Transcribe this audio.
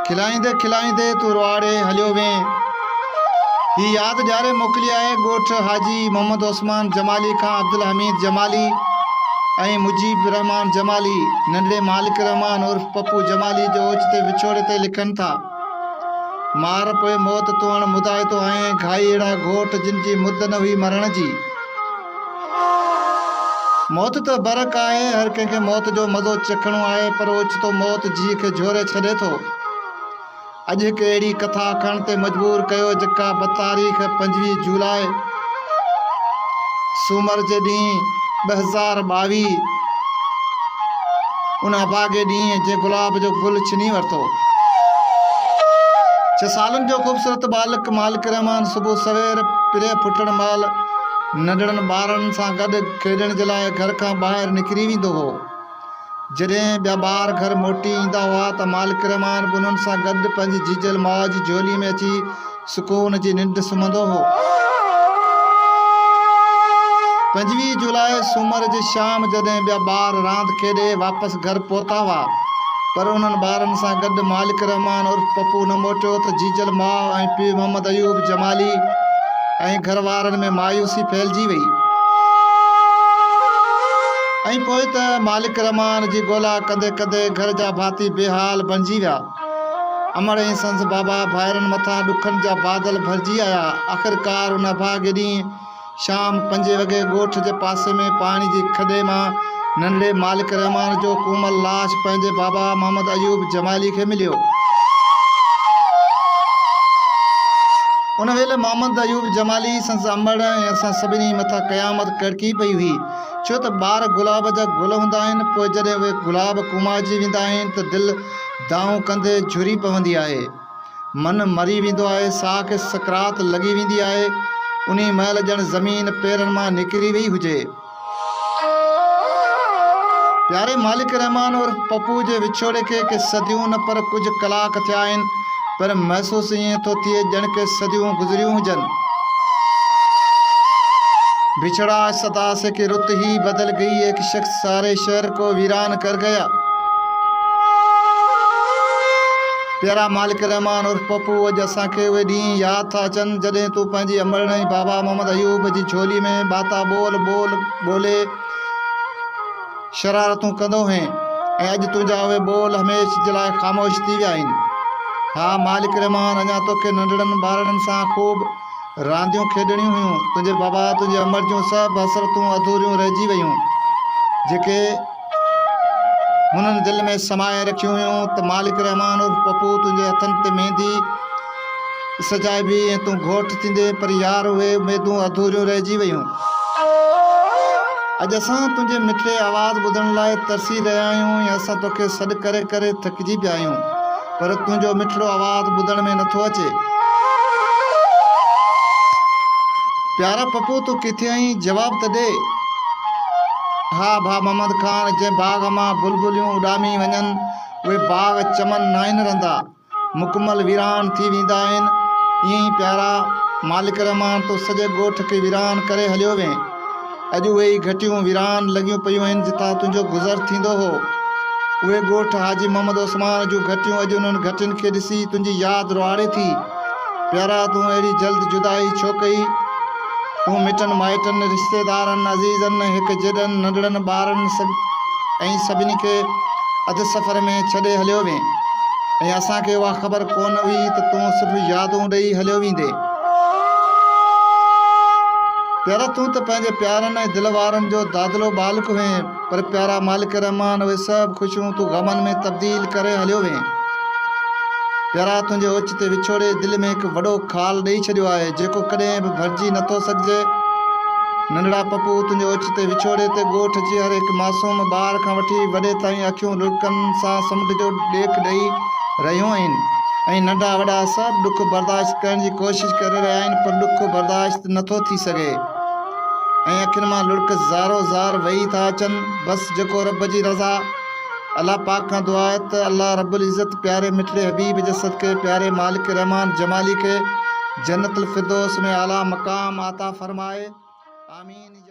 کلائيندي کلائيندي تون روئاڙي هليو وئين. هي ياد ڏياري موڪلي آهي ڳوٺ حاجي محمد عثمان جمالي کان عبدالحميد جمالي ۽ مجيب الرحمان جمالي ننڍڙي مالڪ الرحمان عرف پپو جمالي جي اوچتي وڇوڙي تي لکن ٿا. مار پوء موت تون اڻ مدائتو آهين گهائي اهڙا گهوٽ جن جي مد نه هئي مرڻ جي. موت ته برحق آهي، هر ڪنهن کي موت جو مزو چکڻو آهي، پر اوچتو موت جيء کي جهوري ڇڏي ٿو. اڄ هڪ اهڙي ڪٿا ڪرڻ تي مجبور ڪيو، جيڪا بتاريخ 25 جولاء سومر جي ڏينهن 2022 ان اڀاڳي ڏينهن جنهن گلاب جو گل ڇني ورتو. ڇهه سالن جو خوبصورت ٻالڪ مالڪ رحمان صبح سوير پرهه ڦٽڻ مهل ننڍڙن ٻارڙن سان گڏ کيڏڻ جي لاء گهر کان ٻاهر نڪري ويندو هو. جڏهن ٻيا ٻار گهر موٽي ايندا هئا ته مالڪ رحمان به انهن سان گڏ پنهنجي جيجل ماء جي جهولي ۾ اچي سڪون جي ننڊ سمهندو هو. 25 جولاء سومر جي شام جڏهن ٻيا ٻار راند کيڏي واپس گهر پهتا هئا پر انهن ٻارن سان گڏ مالڪ رحمان عرف پپو نه موٽيو ته جيجل ماء ۽ پيء محمد ايوب جمالي ۽ گهر وارن ۾ مايوسي ڦهلجي وئي ۽ پوء ته مالڪ رحمان جي ڳولا ڪندي ڪندي گهر جا ڀاتي بي حال بڻجي ويا. امڙ ۽ سندس بابا ڀائرن مٿان ڏکن جا بادل ڀرجي آيا. آخرڪار ان اڀاڳي ڏينهن شام پنجين وڳي ڳوٺ جي پاسي ۾ پاڻي جي کڏي مان ننڍڙي مالڪ رحمان جو ڪومل لاش پنهنجي بابا محمد ايوب جمالي کي مليو. ان ويل محمد ايوب جمالي، سندس امڙ ۽ اسان سڀني مٿان قيامت ڪڙڪي پئي هئي. ڇو ته ٻار گلاب جا گل هوندا آهن، پوء جڏهن اهي گلاب ڪومائجي ويندا آهن ته دل دانهون ڪندي جهري پوندي آهي. من مري ويندو آهي، ساهه کي سڪرات لڳي ويندي آهي، انهي مهل ڄڻ زمين پيرن مان نڪري وئي هجي. پياري مالڪ رحمان عرف پپو جي وڇوڙي کي ڪي صديون نه پر ڪجهه ڪلاڪ ٿيا آهن، پر محسوس ائين ٿو ٿئي ڄڻ ڪي صديون گذريون هجن. بڇڙا صدا سي ڪي رت هي بدل گئي ايڪ شخص ساري شهر ڪو ويران ڪر گيا. پيارا مالڪ رحمان عرف پپو اڄ اسان کي اهي ڏينهن ياد ٿا اچن جڏهن تون پنهنجي امڙ ۽ بابا محمد ايوب جي جهولي ۾ ٻاتا ٻول ٻول ٻولي شرارتون ڪندو هئين ۽ اڄ تنهنجا اهي ٻول هميشھ جي لاء خاموش ٿي ويا آهن. ها مالڪ رحمان اڃا توکي ننڍڙن ٻارڙن سان خوب رانديون کيڏڻيون هيون تنهنجي بابا تنهنجي امڙ جون سڀ حسرتون اڌوريون رهجي ويون جيڪي هنن دل ۾ سمائي رکيون هيون ته مالڪ رحمان عرف پپو تنهنجي هٿن تي ميندي سجائبي ۽ تون گهوٽ ٿيندين پر يار اهي اميدون اڌوريون رهجي ويون. اڄ اسان تنهنجي مٺڙي آواز ٻڌڻ لاء ترسي رهيا آهيون ۽ اسان توکي سڏ ڪري ڪري ٿڪجي پيا آهيون پر تنهنجو مٺڙو آواز ٻڌڻ ۾ نٿو اچي. پيارا پپو تون ڪٿي آهين جواب ته ڏي. ها ڀاء محمد خان جنهن باغ مان بلبليون اڏامي وڃن اهي باغ چمن ناهن رهندا مڪمل ويران ٿي ويندا آهن ائين ئي پيارا مالڪ رحمان تون سڄي ڳوٺ کي ويران ڪري هليو وين. اڄ اهي ئي گهٽيون ويران لڳيون پيون آهن جتان تنهنجو گذر ٿيندو هو. اهي ڳوٺ حاجي محمد عثمان جون گهٽيون اڄ انهن گهٽين کي ڏسي تنهنجي ياد روئاڙي ٿي. پيارا تون اهڙي جلد جدائي ڇو ڪئي؟ تون مٽن مائٽن، رشتيدارن، عزيزن ۽ هڪ جيڏن ننڍڙن ٻارن ۽ سڀني کي اڌ سفر ۾ ڇڏي هليو وين ۽ اسان کي اها خبر ڪونه هئي ته تون صرف يادون ڏئي هليو ويندين. پيارا تون ته پنهنجي پيارن ۽ دل وارن جو دادلو ٻالڪ هئين پر پيارا مالڪ رحمان اهي سڀ خوشيون تون غمن ۾ تبديل ڪري هليو وئين. پيارا تنهنجي اوچتي وڇوڙي دل ۾ هڪ وڏو خال ڏئي ڇڏيو آهي جيڪو ڪڏهن به ڀرجي نٿو سگهجي. ننڍڙا پپو تنهنجي اوچتي وڇوڙي تي ڳوٺ جي هر هڪ معصوم ٻار کان وٺي وڏي تائين اکيون لڙڪن سان سمنڊ جو ڏيک ڏئي رهيون آهن. ۽ ننڍا وڏا سڀ ڏک برداشت ڪرڻ جي ڪوشش ڪري رهيا آهن پر ڏک برداشت نٿو ٿي سگهي ۽ اکين مان لڙڪ زارو زار وهي ٿا اچن بس جيڪو رب جي رضا الله پاڪ کان دعا آهي ته الله رب العزت پياري مٺڙي حبيب جي صدقي پياري مالڪ رحمان جمالي کي جنت الفردوس ۾ اعليٰ مقام عطا فرمائي آمين.